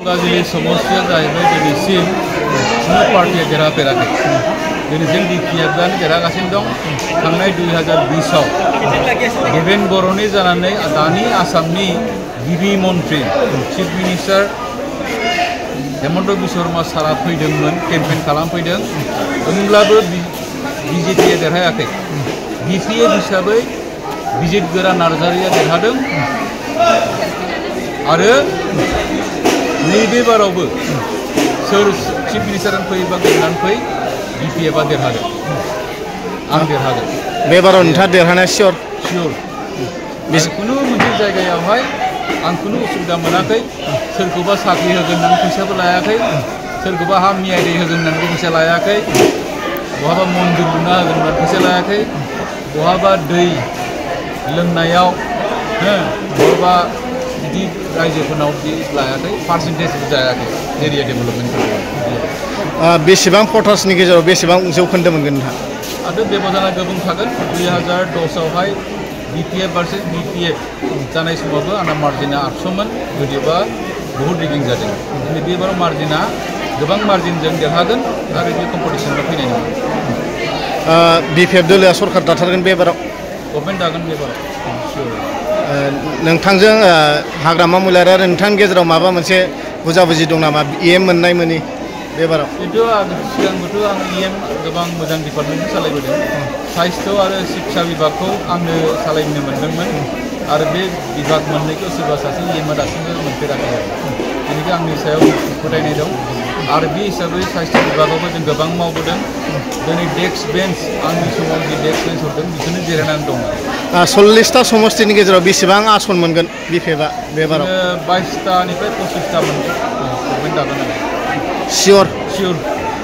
गाज्रि समस्या जाहैबाय दिनैसिम खुनु पार्टिया देरहाफेराखै दिनैसिम DPF-आनो देरहागासिनो दं थांनाय 2020आव देवेन बर'नि जानानै दानि आसामनि गिबि मन्त्रि चिफ मिनिस्टार हेमन्त बिश्व शर्मा सारा फैदोंमोन केम्पेन खालामफैदों होमब्लाबो BJP-आ देरहायाखै BPF हिसाबै बिजित गोरा नार्जारिया देरहादों आरो नैबे बारावबो सोर चिफ मिनिस्टार फैयोबा गोदान फै BPF-आ देरहादों आं देरहागोन बे बाराव नोंथाङा देरहानाया सियर खुनु मोनसे जायगायावहाय आं खुनु उसुबिदा मोनाखै सोरखौबा साख्रि होगोन होननानै फैसाबो लायाखै सोरखौबा हा मियाइ दै होगोन होननानै फैसा लायाखै बहाबा मन्दिर लुना होगोन होननानै फैसा लायाखै बहाबा दै लोंनायाव बहाबा बिदि रायजोफोरनाव बिदि लायाखै पार्सेन्टेजबो जायाखै एरिया डेभेलपमेन्ट बेसेबां भटार्सनि गेजेराव बेसेबां जौखोन्दो मोनगोन नोंथाङा आरो बेबायदिनो गोबां थागोन 2010आवहाय BPF भार्सेस BPF जानाय समावबो आंना मार्जिना 800मोन गोदोबा बहुद रिगिं जादों दिनै बे बाराव मार्जिना गोबां मार्जिनजों देरहागोन आरो बे कम्पिटिसनाव फैनाय नङा BPF दोलोआ सरकार दाथारगोन बे बाराव गभर्नमेन्ट दागोन बे बाराव नोंथांजों हाग्रामा महिलारि आरो नोंथांनि गेजेराव माबा मोनसे बुजाबुजि दं नामा EM मोननाय मोनि बे बाराव खिन्थु आं सिगांबोथ' आं EM गोबां मोजां डिपार्टमेन्ट सालायबोदों साहित्य आरो शिक्षा बिभागखौ आंनो सालायनो मोनदोंमोन आरो बे बिभाग मोननैखौ सोरबा सासे EM-आ दासिमबो मोनफेराखै बेनिखायनो आंनि सायाव फोथायनाय दं आरो बे हिसाबै साहित्य बिभागावबो जों गोबां मावबोदों दिनै डेस्क बेन्च आंनि समाव जि डेस्क बेन्च हरदों बेखौनो जिरायनानै दं 40टा समस्तिनि गेजेराव बेसेबां आसन मोनगोन BPF-आ बे बाराव 22टानिफ्राय 25टा मोनगोन गभर्नमेन्ट दागोन सियर सियर